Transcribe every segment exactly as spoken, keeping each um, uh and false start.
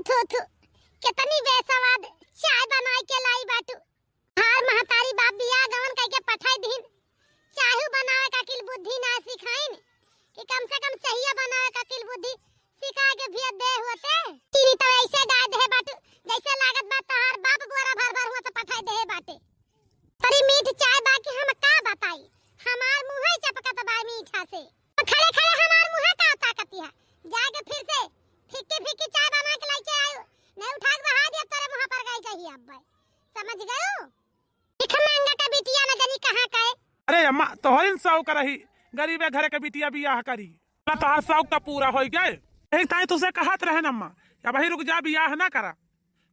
थू थू, कितनी बेसवाद चाय बनाए के लाई बाटू। हार महतारी बाप बियाह गवन कइके पठाई दीन, चाहू बनावे का अकिल बुद्धि ना सिखाइन कि कम से कम चहिया बनावे का अकिल बुद्धि सिखा के भिया दे होते। चीनी तो ऐसे डाल दे बाटू, जैसे लागत बा तोहार बाप बोरा भर भर हुआ तो पठाई दे बाटे। तरी मीठ चाय बा कि हम का बताई, हमार मुँहे चपकत बा मीठा से। तो खड़े खड़े हमार मुँहे का ताकतिया, जाके फिर से फिक्की फिक्की चाय बना के लाइके आयो, नहीं उठा के बहा दिया तोरे मुँह पर गई कही अब। समझ गयो? भिख मांगा का बिटिया न जानी कहाँ का है। अरे अम्मा, तोहरिन सौ का रही, गरीबे घरे के बिटिया बियाह करी। ना तोहार शौक तो पूरा होई गए। यही ताई तुसे कहत रहे न अम्मा, कि अबही रुक जा, बियाह ना करा।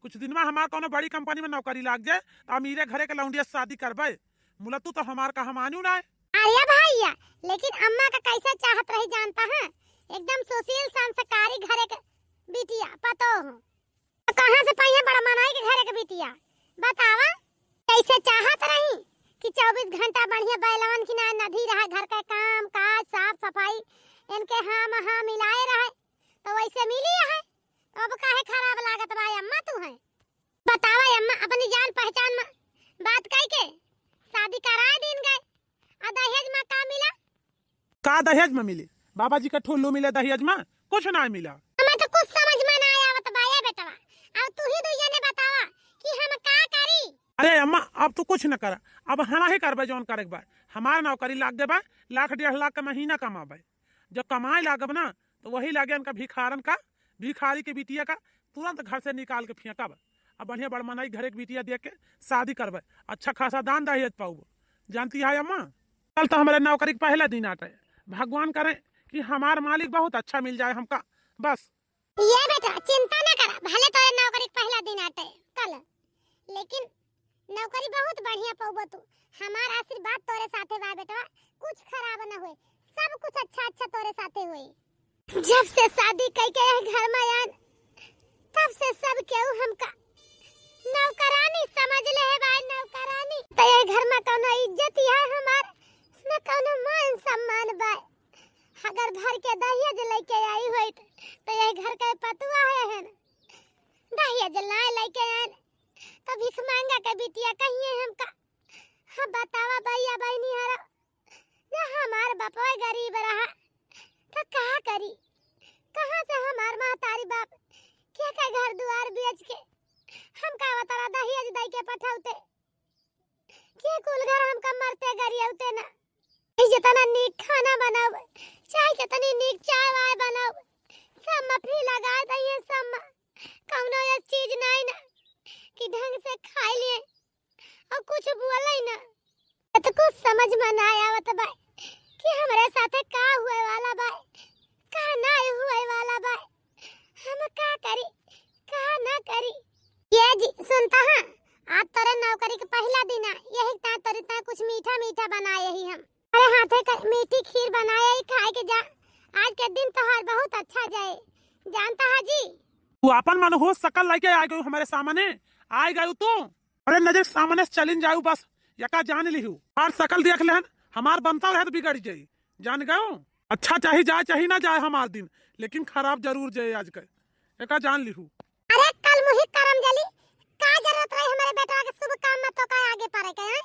कुछ दिन में हमार कौनो बड़ी कंपनी में नौकरी लाग जाए, तो अमीरे घरे के लौंडिया से शादी करबे। मुला तू तो हमार कहा मानू ना है। अरे भैया, लेकिन अम्मा का कैसे चाहत रही जानता है? एकदम सुशील संस्कारी घरे के बिटिया पतो हो। तो कहाँ से पाइए बड़ा मनई के घरे के बिटिया? बतावा, कैसे चाहत रही कि चउबीस घंटा बढ़िया बैलवन की ना नदी रहा, घर का काम काज, साफ सफाई, इनके हाँ में हाँ मिलाए रहे, तो वैसे मिली है। तो अब काहे खराब लागत बा अम्मा तू है? बतावा अम्मा, अपनी जान पहचान में बात कई के शादी कराए दीन गए, और दहेज में का मिला? का दहेज में मिले? बाबा जी का ठुल्लू मिले दहेज में? कुछ ना मिला। हमें तो कुछ समझ में ना आवत बा ये बेटवा। अब तू ही दुइया ने बतावा कि हम का करी? अरे अम्मा, अब तू कुछ न करा, अब हम ही करबे जौन करे के बा। हमार नौकरी लाग गए बा, लाख डेढ़ लाख का महीना कमाबे। जब कमाए लागब ना, तो वही लागे इनका भिखारन का, भिखारी के बिटिया का तुरंत घर से निकाल के फेंकब। अब बढ़िया बड़ मनई घरे के बिटिया देख के शादी करबे, अच्छा खासा दान दहेज पाउब। जानती है अम्मा, कल तो हमारे नौकरी के पहला दिन आटे। भगवान करे कि हमार मालिक बहुत अच्छा मिल जाए हमका। बस। ये बेटा, चिंता ना करा, भले तोरे नौकरी के पहला दिन आटे कल, लेकिन नौकरी बहुत बढ़िया पउबो तू। हमार आशीर्वाद तोरे साथे बा बेटवा, कुछ खराब न होए, सब कुछ अच्छा अच्छा तोरे साथे होए। जब से शादी कई के यह घर में आन, तब से सब केहू हमका नौकरानी समझ ले है भाई, नौकरानी। तो ये घर में कौनो इज्जत है हमार, न कौनो मान सम्मान बा। अगर भर के दहेज लेके आई होइत, तो ये घर के पतुआ है, है ना? दहेज लाए लेके आन, तो भिख मांगा के बिटिया कहिए हमका। हाँ, बतावा भैया बहनी हरा, जब हमार बपवा गरीब रहा, तो का करी? कहाँ से हमार महतारी बाप के, के घर दुआर बेच के हमका वतरा दहेज दई के पठौते? के कुल घर हमका मरते गरियौते ना। ई जितना नीक खाना बनाओ, चाहे कितनी नीक चाय वाय बनाओ, सब में फ्री लगा दइए, सब में कौनो ये चीज नहीं ना कि ढंग से खाई लिए और कुछ बोले ना। तो कुछ समझ में ना आवत बा कि हमरे साथे का हुए वाला बा, का ना हुए वाला बा। हम का करी, का ना करी। ये जी सुनता हाँ, आज तोरे नौकरी के पहला दिन आ, यही ता तोरे ता कुछ मीठा मीठा बनाए ही हम। अरे हाथे का मीठी खीर बनाए ही, खाए के जा। आज के दिन तोहार बहुत अच्छा जाए, जानता है जी। तू आपन मनहूस सकल लेके आ गयू हमारे सामने, आ गयू तू। अरे नजर सामने से चलिन जाऊ बस, यका जान लिहू। और सकल देख लेहन, हमार बनता रहे तो बिगड़ जाई, जान गयो। अच्छा चाही जाए चाही ना जाए हमार दिन, लेकिन खराब जरूर जाए आज के, एका जान लिहू। अरे कल मुही करम जली, का जरूरत रही हमारे बेटवा के शुभ काम में तो का आगे पड़े के, हैं?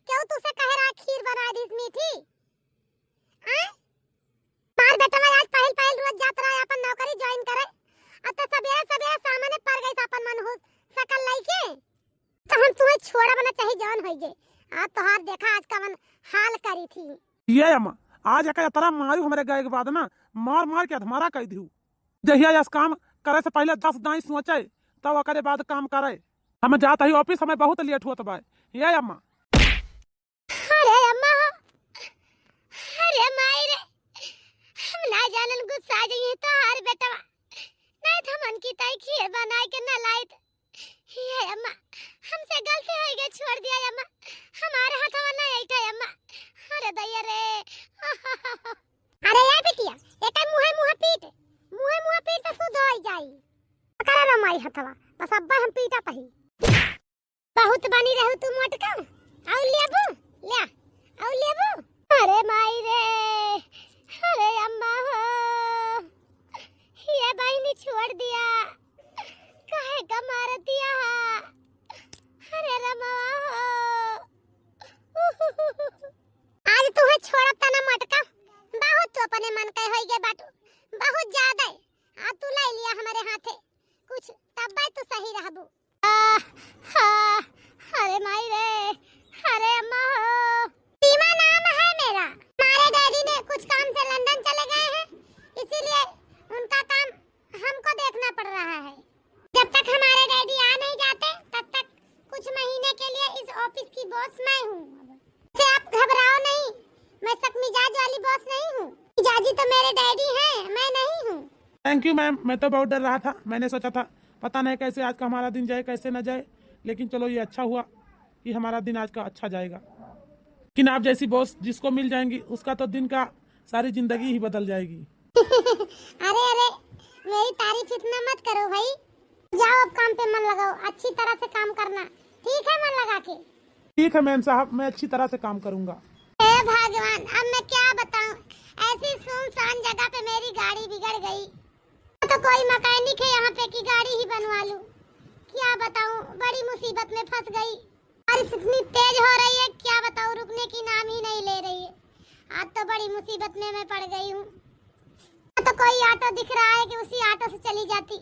क्यों तू से कहे रहा खीर बना दीस मीठी? हैं? मार बेटवा आज पहिल पहिल रोज जात रहा अपन नौकरी ज्वाइन करे, अब तो सबेरे सबेरे सामने पड़ गई अपन मनहूस सकल लइके। तो हम तुम्हें छोड़ब ना चाही जौन होई जे। आज तोहार देखा आज कवन हाल करी थी। ये अम्मा, आज एका इतना मारू हमरे गए के बाद ना, मार मार के अधमारा कर दिहू। जहिया यस काम करे से पहले दस दाई सोचे, तब ओकरे बाद काम करे। हम जात ही ऑफिस, हमें बहुत लेट होत बा। ये अम्मा। अरे अम्मा हो, अरे माई रे, हम ना जानन गुस्सा जाइए तोहार बेटवा, नहीं तो हमन की ताई खीर बनाए के ना लाइत। हे अम्मा, हमसे गलती हो गई, छोड़ दिया अम्मा, हमारे हाथवा ना ऐठा अम्मा। अरे दैया रे। अरे ए बिटिया, एकर मुँहे मुँह पीट, मुँहे मुँह पीट तो शुद्ध हो जाई। पकड़ा ना माई हथवा, बस अब्बा हम पीटा पही। बहुत बनी रहू तू मोटका, आउ लेबू, ल्या, आउ लेबू। अरे माई रे, अरे अम्मा हो, ये बहिनी छोड़ दिया, डैडी हैं, मैं नहीं हूँ। थैंक यू मैम, मैं तो बहुत डर रहा था, मैंने सोचा था पता नहीं कैसे आज का हमारा दिन जाए, कैसे ना जाए, लेकिन चलो ये अच्छा हुआ कि हमारा दिन आज का अच्छा जाएगा। लेकिन आप जैसी बॉस जिसको मिल जाएंगी, उसका तो दिन का सारी जिंदगी ही बदल जाएगी। अरे अरे, मेरी तारीफ इतना मत करो भाई, जाओ अब काम पे मन लगाओ, अच्छी तरह से काम करना, ठीक है? मन लगा के। ठीक है मैम साहब, मैं अच्छी तरह से काम करूंगा। हे भगवान, अब मैं क्या बताऊं, ऐसी सुनसान जगह पे मेरी गाड़ी बिगड़ गई। तो कोई मैकेनिक है यहाँ पे कि गाड़ी ही बनवा लूं? क्या बताऊं, बड़ी मुसीबत में फंस गई। बारिश इतनी तेज हो रही है, क्या बताऊं, रुकने की नाम ही नहीं ले रही है। आज तो बड़ी मुसीबत में मैं पड़ गई हूँ। तो कोई ऑटो दिख रहा है कि उसी ऑटो से चली जाती,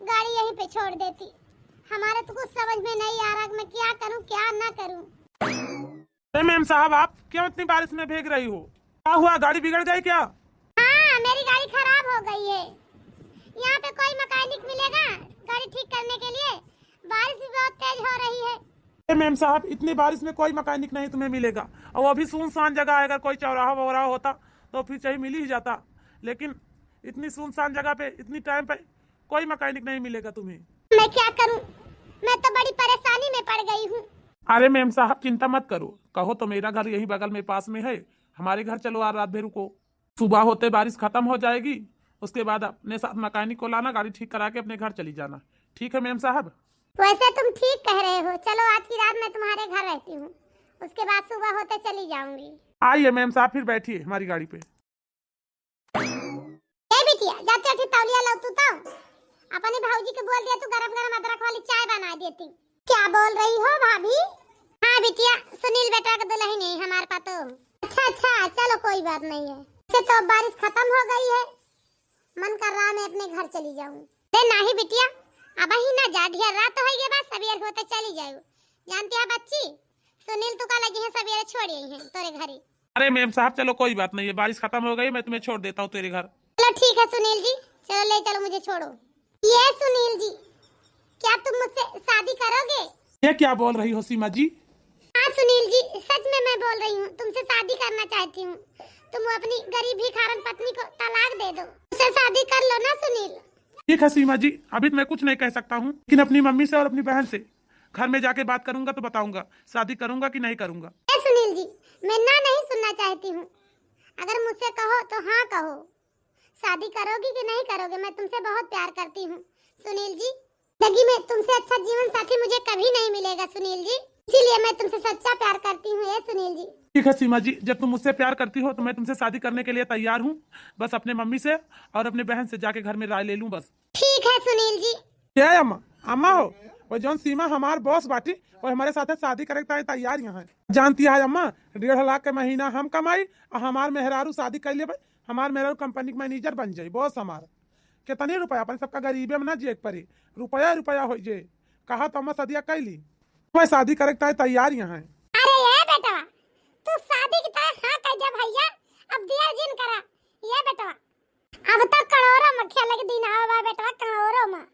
गाड़ी यहीं पे छोड़ देती। हमारे तो कुछ समझ में नहीं आ रहा कि मैं क्या करूं, क्या ना करूं। अरे मैम साहब, आप क्यों इतनी बारिश में भीग रही हो? क्या हुआ, गाड़ी बिगड़ गई क्या? हाँ, मेरी गाड़ी खराब हो गई है। यहाँ पे कोई मैकेनिक मिलेगा गाड़ी ठीक करने के लिए? बारिश भी बहुत तेज हो रही है। अरे मैम साहब, इतनी बारिश में कोई मैकेनिक नहीं तुम्हें मिलेगा, और वो भी सुनसान जगह है। अगर कोई चौराहा वौराहा होता तो फिर चाहे मिल ही जाता, लेकिन इतनी सुनसान जगह पे इतनी टाइम पे कोई मैकेनिक नहीं मिलेगा तुम्हें। मैं क्या करूं, मैं तो बड़ी परेशानी में पड़ गई हूँ। अरे मैम साहब, चिंता मत करो, कहो तो मेरा घर यही बगल में पास में है, हमारे घर चलो और रात भर रुको। सुबह होते बारिश खत्म हो जाएगी, उसके बाद अपने साथ मैकेनिक को लाना, गाड़ी ठीक करा के अपने घर चली जाना। ठीक है मैम साहब? वैसे तुम ठीक कह रहे हो, चलो आज की रात मैं तुम्हारे घर रहती हूँ, उसके बाद सुबह होते चली जाऊंगी। आइए मैम साहब, फिर बैठिए हमारी गाड़ी पे। ए बिटिया, जाते अठी तौलिया लाओ तू तो। अपने भौजी के बोल दिया तू गरम गरम अदरक वाली चाय बना देती। क्या बोल रही हो भाभी? हाँ बिटिया, सुनील बेटा के दुल्हन है हमार पतो। अच्छा अच्छा, चलो कोई बात नहीं है। वैसे तो अब बारिश खत्म हो गई है, मन कर रहा मैं अपने घर चली जाऊं। अरे नहीं बिटिया, अबहीं ना जा, ढेर रात होइगे बा, सबेर होते चली जाऊ। जानती है बच्ची, सुनील तू का लगी है सबेरे छोड़ आई है तोरे घरे। अरे मैम साहब, चलो कोई बात नहीं है, बारिश खत्म हो गई, मैं तुम्हें छोड़ देता हूँ तेरे घर। चलो ठीक है सुनील जी, चलो ले चलो मुझे छोड़ो। ये सुनील जी, क्या तुम मुझसे शादी करोगे? ये क्या बोल रही हो सीमा जी? हाँ सुनील जी, सच में मैं बोल रही हूँ, तुमसे शादी करना चाहती हूँ। तुम अपनी गरीब भिखारन पत्नी को तलाक दे दो, उससे शादी कर लो ना सुनील। ठीक है सीमा जी, अभी तो मैं कुछ नहीं कह सकता हूँ, लेकिन अपनी मम्मी से और अपनी बहन से घर में जाके बात करूंगा तो बताऊंगा शादी करूंगा कि नहीं करूंगा। ए सुनील जी, मैं ना नहीं सुनना चाहती हूँ, अगर मुझसे कहो तो हाँ कहो। शादी करोगी कि नहीं करोगे? मैं तुमसे बहुत प्यार करती हूँ सुनील जी। जिंदगी में तुमसे अच्छा जीवन साथी मुझे कभी नहीं मिलेगा सुनील जी, इसीलिए मैं तुमसे सच्चा प्यार करती हूँ ये सुनील जी। ठीक है सीमा जी, जब तुम मुझसे प्यार करती हो तो मैं तुमसे शादी करने के लिए तैयार हूँ। बस अपने मम्मी से और अपने बहन से जाके घर में राय ले लूँ बस। ठीक है सुनील जी। क्या अम्मा? अम्मा हो, वो जौन सीमा हमार बॉस बाटी, वो हमारे साथे शादी करे के तैयार यहाँ है। जानती है अम्मा, डेढ़ लाख के महीना हम कमाई और हमार मेहरारू शादी कर लेबे, हमार मेहरारू कंपनी के मैनेजर बन जाई, बॉस हमार। कितनी रुपया, अपन सबका गरीबे में ना जिए के पड़ी, रुपया रुपया हो जे। कहा तो अम्मा सदिया कैली, मैं शादी करे के तैयार यहाँ है। अरे ये बेटवा, तू शादी की तय हाँ कह दे भैया, अब देर जिन करा। ये बेटवा, अब तो करोड़ों में खेले के दिन आवे बा बेटवा, करोड़ों में।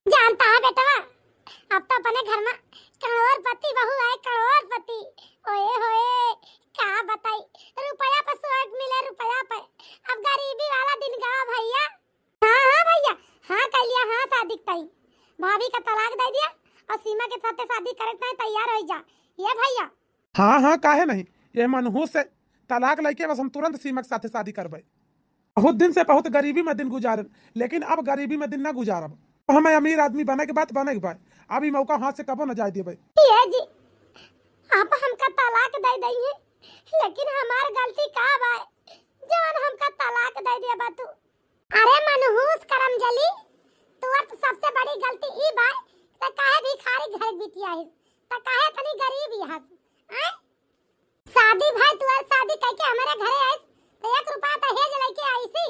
जानता है बेटवा, अब तो अपने घर में करोड़पति बहू आए, करोड़पति। ओए होए, का बताई, रुपया पे स्वर्ग मिले, रुपया पे। अब गरीबी वाला दिन गवा भैया। हाँ हाँ भैया, हाँ कह लिया, हाँ शादी तई। भाभी का तलाक दे दिया और सीमा के साथे शादी करे के तैयार हो जा। ये भैया, हाँ हाँ, काहे नहीं, ये मनहूस से तलाक लेके बस हम तुरंत सीमा के साथे शादी करबे। बहुत दिन से बहुत गरीबी में दिन गुजारन, लेकिन अब गरीबी में दिन ना गुजारब। अब हमें अमीर आदमी बने के बाद बने के बाद, अब ई मौका हाथ से कबो न जाए देबे। ये जी, आप हमका तलाक दे दइहे, लेकिन हमार गलती का बा, जवन हमका तलाक दे दिया बा तू? अरे मनहूस करमजली, तोर तो सबसे बड़ी गलती ई बा, त काहे भिखारी घर बिटिया है, त काहे तनी गरीब यहाँ से, आय? शादी भाई, तोर शादी कइके हमारे घरे आइस, त एक रुपया दहेज लेके आइसी,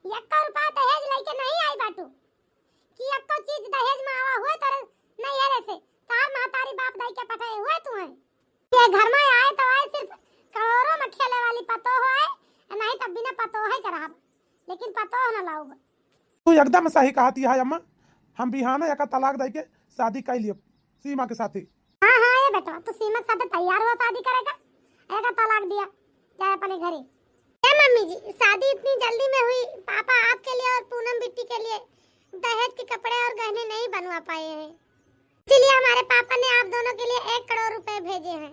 एक रुपया दहेज लेके नहीं आई बाटू, कि एको चीज दहेज में आवा हुए तोरे नैहरे से, तोहार महतारी बाप दाई के पठाए हुए तू है। ये घर में आए तो आए सिर्फ करोड़ों में खेले वाली पतोह आए, नहीं तो बिना पतोह है के रहब, लेकिन पतोह न लाऊब। तू एकदम सही कहती है अम्मा, हम बिहान एका तलाक दे के शादी कर लियो सीमा के साथे। हाँ हाँ ये बेटा, तू सीमा के साथे तैयार हुआ शादी करेगा, एका तलाक दिया, जाए अपने घरे। ए मम्मी जी, शादी इतनी जल्दी में हुई, पापा आपके लिए और पूनम बिट्टी के लिए दहेज के कपड़े और गहने नहीं बनवा पाए हैं, इसीलिए हमारे पापा ने आप दोनों के लिए एक करोड़ रुपए भेजे हैं।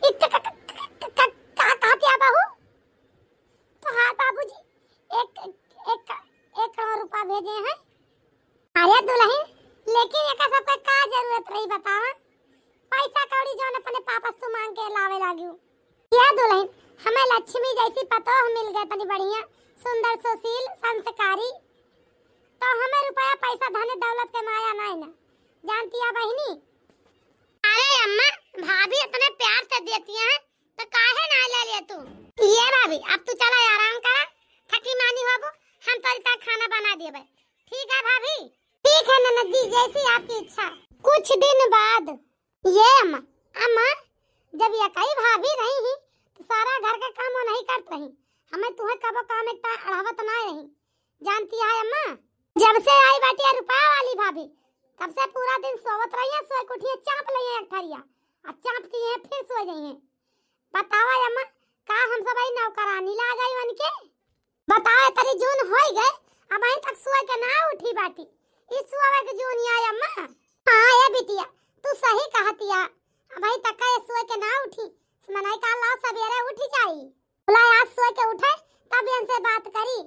इत-, क-, क-, क-, क-, क-, का कहती है बहू? तो हाँ बाबूजी, एक, एक, एक करोड़ रुपया भेजे हैं। अरे दुलहिन, लेकिन एका सबके का जरूरत रही बतावा? पैसा कौड़ी जौन अपने पापा से तू मांग के लावे लागियो। या दुलहिन, हमें लक्ष्मी जैसी पतोह मिल गए, तनी बढ़िया, सुंदर, सुशील, संस्कारी, तो हमें रुपया पैसा धन दौलत के माया नाई ना, जानती है बहिनी? अरे अम्मा, भाभी इतने प्यार से देती हैं, तो काहे ना ले ले तू? ये भाभी, अब तू चला आराम करा, थकी मानी होबू, हम तोरी तक खाना बना देबे। ठीक है भाभी? ठीक है ननद जी, जैसी आपकी इच्छा। कुछ दिन बाद। ये अम्मा, अम्मा, जब ये कई भाभी रही ही, तो सारा घर का काम वो नहीं करत रही। हमें तुहे कबो काम एक अढ़ावत ना रही, जानती है अम्मा? जब से आई बाटी है रुपया वाली भाभी, तब से पूरा दिन सोवत रही है, सोए के उठिए चाप लइए एक थरिया, अब चाप की है फिर सो जाइए। बतावा अम्मा, का हम सब आई नौकरानी ला गई उनके? बतावा, तरी जून होई गए, अब आई तक सोए के ना उठी बाटी। इस सोए के जून आय अम्मा। हाँ ए बिटिया, तू सही कहतिया, अब आई तक का ये सोए के ना उठी, मनाई का ला सवेरे उठी जाई। बोला आज सोए के उठे, तब इनसे बात करी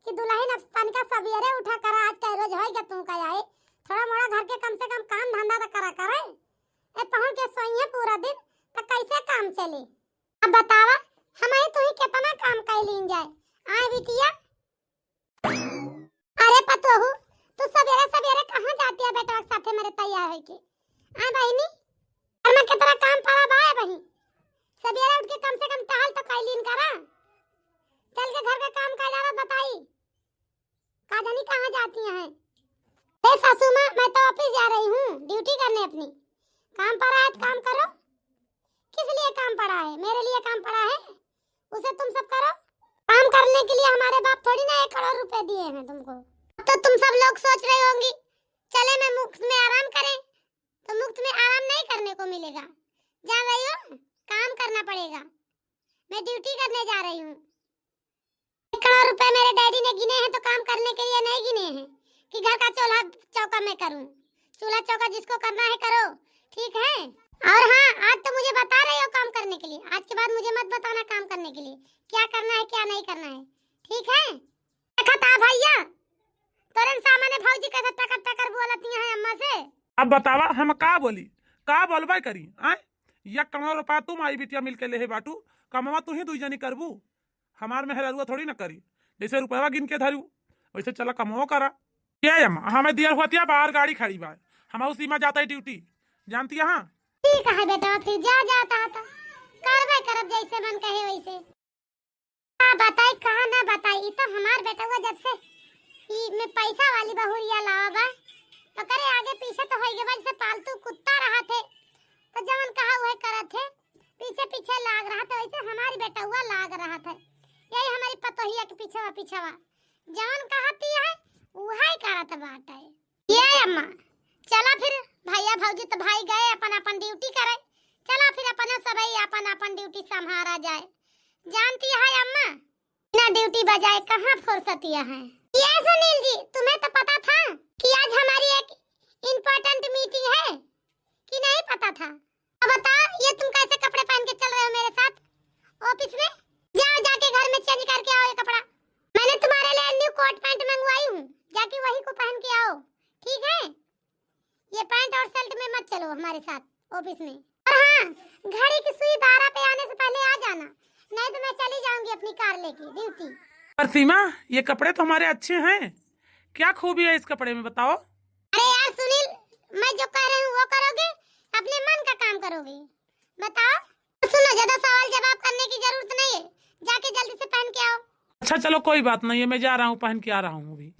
कि दुलहिन अब तनिका सवेरे उठा करा, आज का रोज होई गए तू का आए, थोड़ा मोड़ा घर के कम से कम काम धंधा तो करा करे। ए पहुन के सोइए पूरा दिन, तो कैसे काम चली? अब बतावा, हम ही तू ही कितना काम कर लीन जाए। आए बिटिया। अरे पतोहू, तू सवेरे सवेरे कहाँ जाती है बेटवा के साथे मेरे तैयार होके? आए बहिनी, घर में कितना काम पड़ा बा ए बहिन। सवेरे उठ के कम से कम टहल तो कर लीन करा। चल के घर का काम कर डाला बताई। का जानी कहाँ जाती हैं। ए सासू माँ, मैं तो ऑफिस जा रही हूँ ड्यूटी करने अपनी। काम पड़ा है तो काम करो। किस लिए काम पड़ा है? मेरे लिए काम पड़ा है, उसे तुम सब करो। काम करने के लिए हमारे बाप थोड़ी ना एक करोड़ रुपए दिए हैं तुमको। अब तो तुम सब लोग सोच रही होंगी, चले मैं मुफ्त में आराम करें, तो मुफ्त में आराम नहीं करने को मिलेगा। जा रही हो, काम करना पड़ेगा। मैं ड्यूटी करने जा रही हूँ। एक करोड़ रुपए मेरे डैडी ने गिने हैं तो काम करने के लिए नहीं गिने हैं कि घर का चूल्हा चौका मैं करूँ। चूल्हा चौका जिसको करना है करो, ठीक है? और हाँ, आज तो मुझे बता रहे हो काम करने के लिए, आज के बाद मुझे मत बताना काम करने के लिए, क्या करना है क्या नहीं करना है, ठीक है? देखा था भैया, तोरे सामने भौजी कैसे टकर टकर बोलती हैं अम्मा से। अब बतावा हम का बोली, का बोलबे करी? आय, या कमवा रोपा तुम आई बिटिया मिलके लेहे बाटू, कमवा तू ही दुई जनी करबू। हमार मेहरारुआ थोड़ी ना करी, जैसे रुपया गिन के धरू वैसे चला कमवा करा। ये अम्मा, हमें दियर हुआ तिया बाहर गाड़ी खड़ी बा, हम सीमा जाता है ड्यूटी, जानती है? हाँ। ठीक है बेटा, फिर जा जाता है तो करबे करब जैसे मन कहे वैसे। का बताई, कहा ना बताई, ई तो हमार बेटवा जब से ई में पैसा वाली बहुरिया लावा बा, ओकरे आगे पीछे तो होई गए बा, जैसे पालतू कुत्ता रहा थे, तो जवन कहा उहे करत है, पीछे पीछे लाग रहा था, वैसे हमारी बेटवा लाग रहा था। यही हमारी पतोहिया के पीछवा पीछवा जवन कहती है, उहे करत बाटे। ये अम्मा, चला फिर, भैया भौजी तो भाई गए अपन अपन ड्यूटी करे, चला फिर अपना सबई अपन अपन ड्यूटी संभारा जाए। जानती है अम्मा, बिना ड्यूटी बजाए कहाँ फुर्सतिया है। ये सुनील जी, तुम्हें तो पता था कि आज हमारी एक इम्पोर्टेंट मीटिंग है कि नहीं पता था? अब बताओ, ये तुम कैसे कपड़े पहन के चल रहे हो मेरे साथ ऑफिस में? जाओ, जाके घर में चेंज करके आओ ये कपड़ा। मैंने तुम्हारे लिए न्यू कोट पैंट मंगवाई हूँ, जाके वही को पहन के आओ, ठीक है? ये पैंट और शर्ट में मत चलो हमारे साथ ऑफिस में। और हाँ, घड़ी की सुई बारह पे आने से पहले आ जाना, नहीं तो मैं चली जाऊंगी अपनी कार लेके ड्यूटी। पर सीमा, ये कपड़े तो हमारे अच्छे हैं, क्या खूबी है इस कपड़े में बताओ? अरे यार सुनील, मैं जो कह रही हूँ वो करोगे, अपने मन का काम करोगे, बताओ। सुनो, ज्यादा सवाल जवाब करने की जरूरत नहीं है, जाके जल्दी से पहन के आओ। अच्छा चलो कोई बात नहीं है, मैं जा रहा हूँ, पहन के आ रहा हूँ अभी।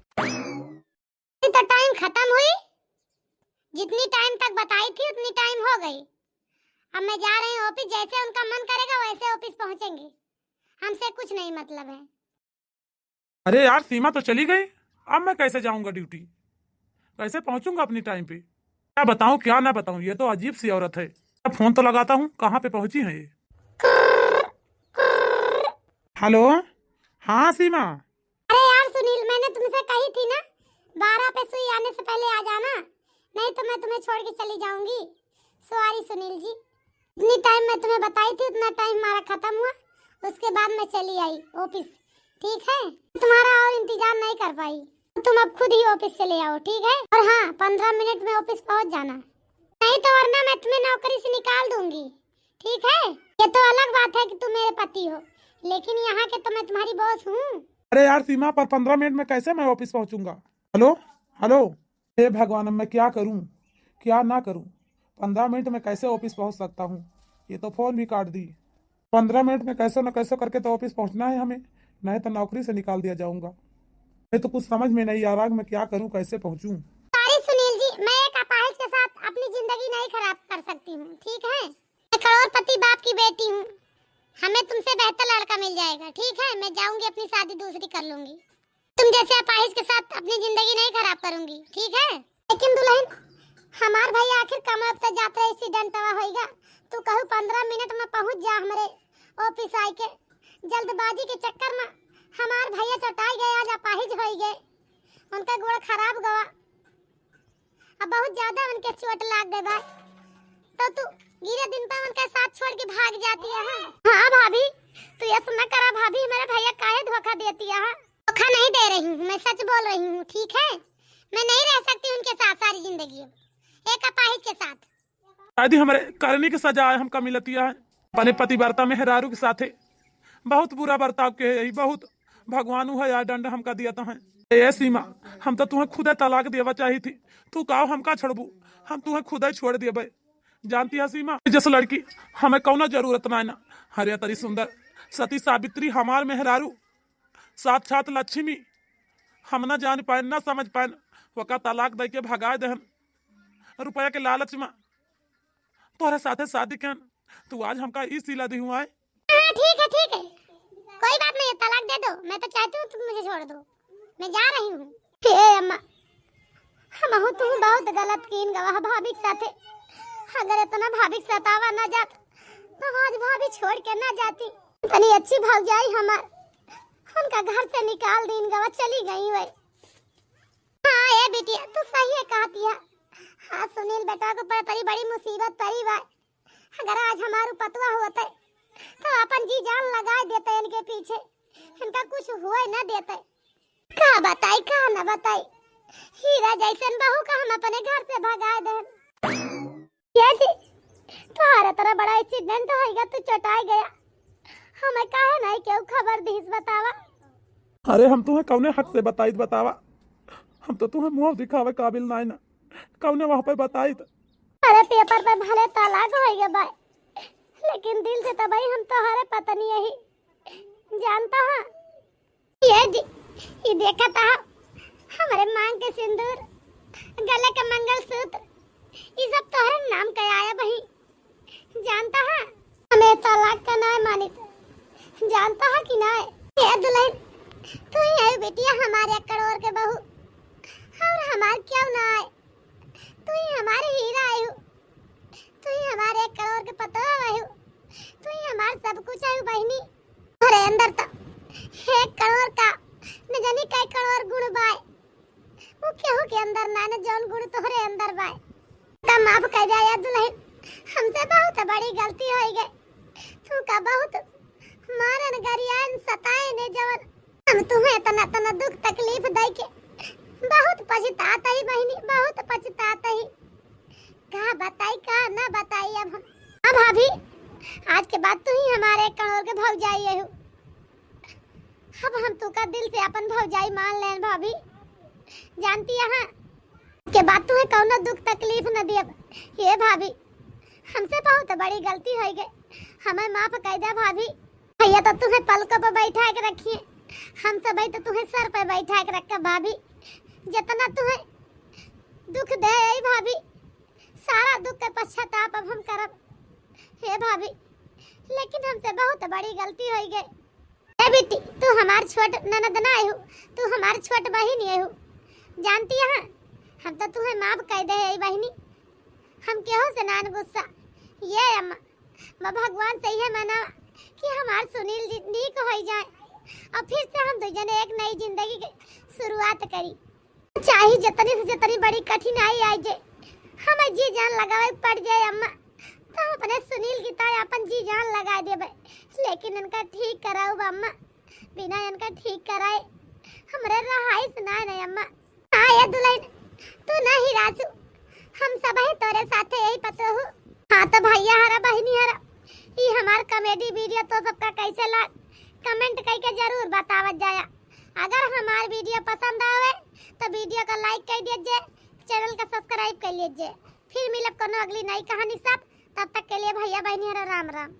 तो टाइम खत्म हुई, जितनी टाइम तक बताई थी उतनी टाइम हो गई। अब मैं जा रही हूँ ऑफिस, जैसे उनका मन करेगा वैसे ऑफिस पहुंचेंगे, हमसे कुछ नहीं मतलब है। अरे यार, सीमा तो चली गई, अब मैं कैसे जाऊंगा ड्यूटी, कैसे पहुंचूंगा अपनी टाइम पे? क्या बताऊं क्या ना बताऊं, ये तो अजीब सी औरत है। अब फोन तो लगाता हूँ, कहाँ पे पहुंची है ये? हेलो, हाँ सीमा। अरे यार सुनील, मैंने तुमसे कही थी ना, बारह पे सुई आने से पहले आ जाना, नहीं तो मैं तुम्हें छोड़ के चली जाऊंगी। सॉरी सुनील जी, जितनी टाइम मैं तुम्हें बताई थी उतना टाइम हमारा खत्म हुआ, उसके बाद मैं चली आई ऑफिस। ठीक है, तुम्हारा और इंतजार नहीं कर पाई, तो तुम अब खुद ही ऑफिस चले आओ, ठीक है? और हाँ, पंद्रह मिनट में ऑफिस पहुंच जाना, नहीं तो वरना मैं तुम्हें नौकरी से निकाल दूंगी। ठीक है, ये तो अलग बात है कि तुम मेरे पति हो, लेकिन यहाँ के तो मैं तुम्हारी बॉस हूँ। अरे यार सीमा, पर पंद्रह मिनट में कैसे मैं ऑफिस पहुँचूंगा? Hello, hello. हे भगवान, अब मैं क्या करूँ, क्या ना करूँ? पंद्रह मिनट में कैसे ऑफिस पहुँच सकता हूँ? ये तो फोन भी काट दी। पंद्रह मिनट में कैसे न कैसे करके तो ऑफिस पहुँचना है हमें, नहीं तो नौकरी से निकाल दिया जाऊंगा। मैं तो कुछ समझ में नहीं आ रहा कि मैं क्या करूँ, कैसे पहुँचूँ। सॉरी सुनील जी, मैं एक अपाहिज के साथ अपनी जिंदगी नहीं खराब कर सकती हूँ, ठीक है? मैं करोड़पति बाप की बेटी हूँ, हमें तुमसे बेहतर लड़का मिल जाएगा, ठीक है? मैं जाऊंगी, अपनी शादी दूसरी कर लूंगी। तुम जैसे अपाहिज के साथ अपनी जिंदगी नहीं खराब करूंगी, ठीक है? लेकिन दुल्हन, हमार भाई आखिर कमाब त जात रहे, एक्सीडेंटवा होइगा, तू कहू पंद्रह मिनट में पहुंच जा हमरे ऑफिस आए के। जल्दबाजी के चक्कर में हमार भैया चटाई गए, आज अपाहिज होई गए, उनका गोड़ खराब गवा। अब बहुत ज्यादा उनके चोट लाग गए बा, तो तू गिरे दिन पर उनका साथ छोड़ के भाग जाती है। हाँ भाभी, तू ऐसा न करा भाभी, हमारे भैया काहे धोखा देती है? धोखा नहीं दे रही हूँ, मैं सच बोल रही हूँ, ठीक है? मैं नहीं रह सकती उनके साथ सारी जिंदगी, एक अपाहिज के साथ। दादी, हमारे करनी की सजा है, हमका मिलती है। अपने पतिव्रता मेहरारू के साथे बहुत बुरा बर्ताव के है, बहुत भगवान है यार, दंड हमका दिया तो है। ए सीमा, हम तो तुम्हें खुदे तलाक देवा चाही थी, तू का हमका छोड़बू? हम तुम्हें खुदे छोड़ देबे। जानती है सीमा, जस लड़की हमें कौनो जरूरत ना है ना। हरे तरी सुंदर सती सावित्री हमार मेहरारू, साक्षात लक्ष्मी, हम ना जान पाए, ना समझ पाए, वका तलाक दे के भगाए देहन। रुपया के लालच में तोहरे साथे शादी कन, तू आज हमका ई सिला दी हुआ है। हाँ, ठीक है, ठीक है, कोई बात नहीं है, तलाक दे दो, मैं तो चाहती हूँ तुम मुझे छोड़ दो, मैं जा रही हूँ। हे अम्मा, हमहू तू बहुत गलत कीन गवा भाभी के साथे। अगर इतना भाभी के सतावा ना जात, तो आज भाभी छोड़ के ना जाती। इतनी अच्छी भौजाई हमार, उनका घर से निकाल दीन गवा, चली गई वही। हाँ, ए बिटिया, तू सही है कहती है। हाँ, सुनील बेटा को पर परी बड़ी मुसीबत परी बा। अगर आज हमारू पतवा होते, तो अपन जी जान लगा देते इनके पीछे, इनका कुछ हुए न देते। का बताई, का न बताई, हीरा जैसन बहू का हम अपने घर से भगा देन। ये जी, तोहरा तरह बड़ा एक्सीडेंट होइगा, तू चोटाई गया, हमें काहे नहीं केहू खबर दीस बतावा? अरे हम तुम्हें कौने हक से बताइत बतावा, हम तो तुम्हें मुंह दिखावे काबिल नाई ना, कौने वहाँ पे बताइत? अरे पेपर पे भले तलाक होइगा बाय, लेकिन दिल से तो भाई हम तोहरे पत्नी यही जानता हाँ। ये जी, ये देखा था हमरे मांग के सिंदूर, गले के मंगलसूत्र, ये सब तोहरे नाम के आया बही। जानता है, हमें तलाक का नाय मानित। जानता है कि नाय? ए दुल्हन, तू ही है बिटिया हमारे एक करोड़ के बहू, और हमार क्यों ना आए? तू ही हमारे हीरा आयु, तू ही हमारे एक करोड़ के पतोह आयु, तू ही हमार सब कुछ आयु बहिनी। अरे अंदर तो एक करोड़ का न जानी कई करोड़ गुण बाय। वो केहू के अंदर ना, न जौन गुण तोहरे अंदर बाय। का माफ कर दे या दुल्हन, हमसे बहुत बड़ी गलती होई गई। तू का बहुत मारन गरियान सताए ने जवन हम तुम्हें इतना, इतना दुख तकलीफ दे के बहुत पछतात ही बहिनी, बहुत पछतात ही। का बताई, का ना बताई अब हम। हाँ भाभी, आज के बाद तू ही हमारे एक करोड़ के भौजाई हो। अब हम तू का दिल से अपन भौजाई मान लेन भाभी। जानती है, के बाद तुम्हें कौनो दुख तकलीफ न दियब। ये भाभी, हमसे बहुत बड़ी गलती हो गई, हमें माफ कर दे भाभी। भैया तो तुम्हें पलकों पर बैठा के रखिए, हम सब तो तुम्हें सर पर बैठा के रखा भाभी। जितना तुम्हें दुख दे आई भाभी, सारा दुख के पश्चाताप अब हम करब। हे भाभी, लेकिन हमसे बहुत बड़ी गलती हो गई। ए बेटी, तू हमार छोट ननद ना आयु, तू हमार छोट बहिन आयु। जानती है, हम तो तुम्हें माफ कर दे आई बहिनी, हम केहू से नान गुस्सा। ये अम्मा, मैं भगवान से ये मना कि हमार सुनील जी नीक हो जाए, और फिर से हम दो जने एक नई जिंदगी के शुरुआत करी। चाहे जितनी से जितनी बड़ी कठिनाई आई जाए, हमें जी जान लगावे पड़ जाए अम्मा, तो हम अपने सुनील की ताई अपन जी जान लगा देबे, लेकिन इनका ठीक कराउब अम्मा। बिना इनका ठीक कराए हमरे रहाइश ना है अम्मा। हाँ ये दुल्हन, तू ना निराश हो, हम सब ही तोरे साथे यही पतोहू। हाँ तो भैया हरा, बहिनी हरा, ई हमार comedy video तो सबका कैसे लाग, comment कइके जरूर बतावत जाया। अगर हमार video पसंद आवे तो video का like कर दीजिए, channel का subscribe कर लीजिए। फिर मिलब कोनो अगली नई कहानी साथ, तब तक के लिए भैया बहिनी हरा राम राम।